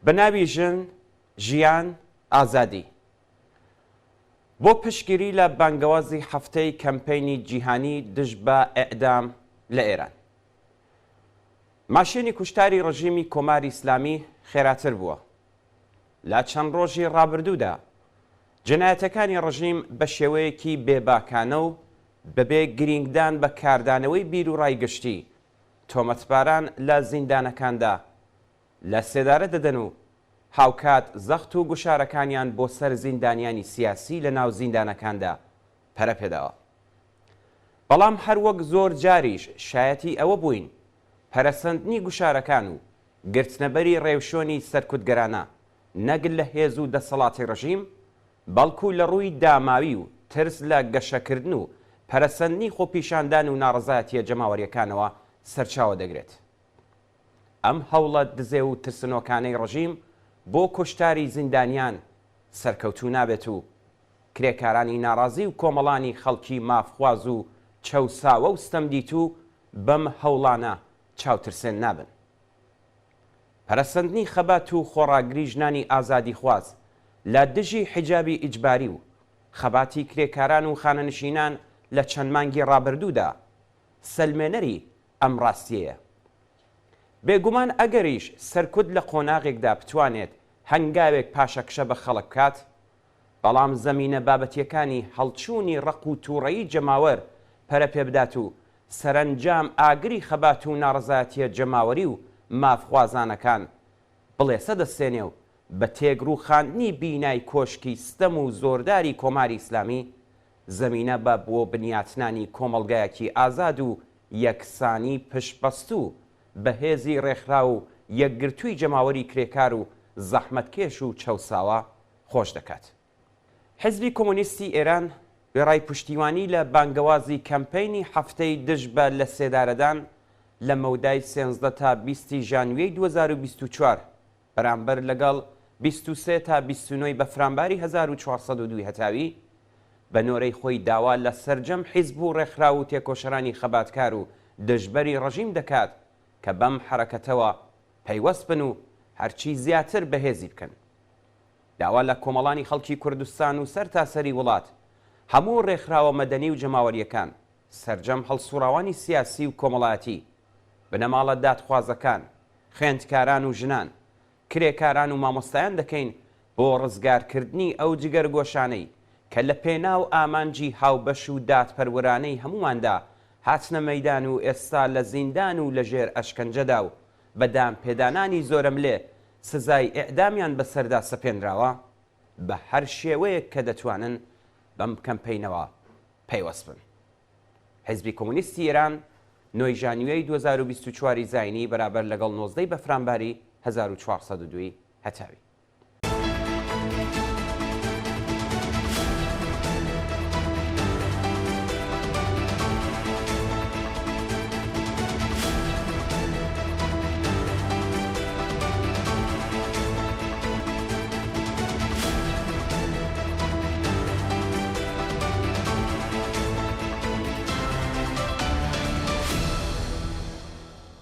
بە ناوی ژن، ژیان، ئازادی بۆ پشتگیری لە بانگەوازی هەفتەی کەمپەینی جیهانی دژ بە ئێعدام لە ئێران. ماشێنی کوشتاری ڕژیمی کۆماری ئیسلامی خێراتر بووە. لە چەند ڕۆژی ڕابردوودا جەنایەتەکانی ڕژیم بە شێوەیەکی بێباکانە و بەبێ گرینگدان بە کاردانەوەی بیروڕای گشتی تۆمەتباران لە زیندانەکاندا لە سێدارە دەدەن و هاوکات زەخت و گوشارەکانیان بۆ سەر زیندانیانی سیاسی لە ناو زیندانەکاندا پەرە پێداوە. بەڵام هەر وەک زۆر جاریش شایەتی ئەوە بووین پەرەسەندنی گوشارەکان و گرتنەبەری ڕێوشۆنی سەرکوتگەرانە نەک لە هێز و دەسەڵاتی ڕژیم بەڵکو لە ڕووی داماوی و ترس لە گەشەکردن و پەرەسەندنی خۆپیشاندان و ناڕەزایەتییە جەماوەرییەکانەوە سەرچاوە دەگرێت. ئەم هەوڵە دزێو و ترسنۆکانەی ڕژیم بۆ کوشتاری زیندانیان سەرکەوتوو نابێت و کرێکارانی ناڕازی و کۆمەڵانی خەڵکی مافخواز و چەوساوە و ستەمدیتوو بەم هەوڵانە چاوترسێن نابن. پەرەسەندنی خەبات و خۆڕاگری ژنانی ئازادیخواز لە دژی حیجابی ئیجباری و خەباتی کرێکاران و خانەنشینان لە چەند مانگی ڕابردوودا سەلمێنەری ئەم ڕاستیەیە. بێگومان ئەگەریش سەرکوت لە قۆناغێکدا بتوانێت هەنگاوێک پاشەکشە بە خەڵک بکات، بەڵام زەمینە بابەتیەکانی هەڵچوونی ڕق و توڕەیی جەماوەر پەرە پێبدات و سەرەنجام ئاگری خەبات و ناڕەزایەتیە جەماوەری و مافخوازانەکان بڵێسە دەستێنێ و بە تێکڕووخاندنی بینای کۆشکی ستەم و زۆرداری کۆماری ئیسلامی زەمینە بە بۆ بنیاتنانی کۆمەڵگایەکی ئازاد و یەکسانی پشتبەستوو بە هێزی ڕێکخراو و یەکگرتووی جەماوەری کرێکار و زەحمەتکێش و چەوساوە خۆش دەکات. حیزبی کۆمۆنیستی ئێران وێڕای پشتیوانی لە بانگەوازی کەمپەینی هەفتەی دژ بە لەسێدارەدان لە مەودای سێنزدە تا 20 ی ژانویەی 2024 بەرامبەر لەگەڵ 23 تا 29 ی بەفرانباری 1402 ی هەتاوی بە نۆرەی خۆی داوا لە سەرجەم حیزب و ڕێکخراو و تێکۆشەرانی خەباتکار و دژبەری ڕژیم دەکات کە بەم حەرەکەتەوە پەیوەست بن و هەرچی زیاتر بەهێزی بکەن. داوا لە کۆمەڵانی خەڵکی کوردستان و سەرتاسەری وڵات، هەموو ڕێکخراوە مەدەنی و جەماوەرییەکان، سەرجەم هەڵسوڕاوانی سیاسی و کۆمەڵایەتی، بنەماڵە دادخوازەکان، خوێندکاران و ژنان، کرێکاران و مامۆستایان دەکەین بۆ ڕزگارکردنی ئەو جگەرگۆشانەی کە لە پێناو ئامانجی هاوبەش و دادپەرورانەی هەمووماندا هاتنە مەیدان و ئێستا لە زیندان و لەژێر ئەشکەنجەدا و بە دانپێدانانی زۆرەملێ سزای ئیعدامیان بەسەردا سەپێنراوە، بە هەر شێوەیەک کە دەتوانن بەم کەمپەینەوە پەیوەست بن. حیزبی کۆمۆنیستی ئێران نۆی ژانویەی 2024 ی زاینی بەرابەر لەگەڵ نۆزدەی بەفرانباری 1402 ی هەتاوی.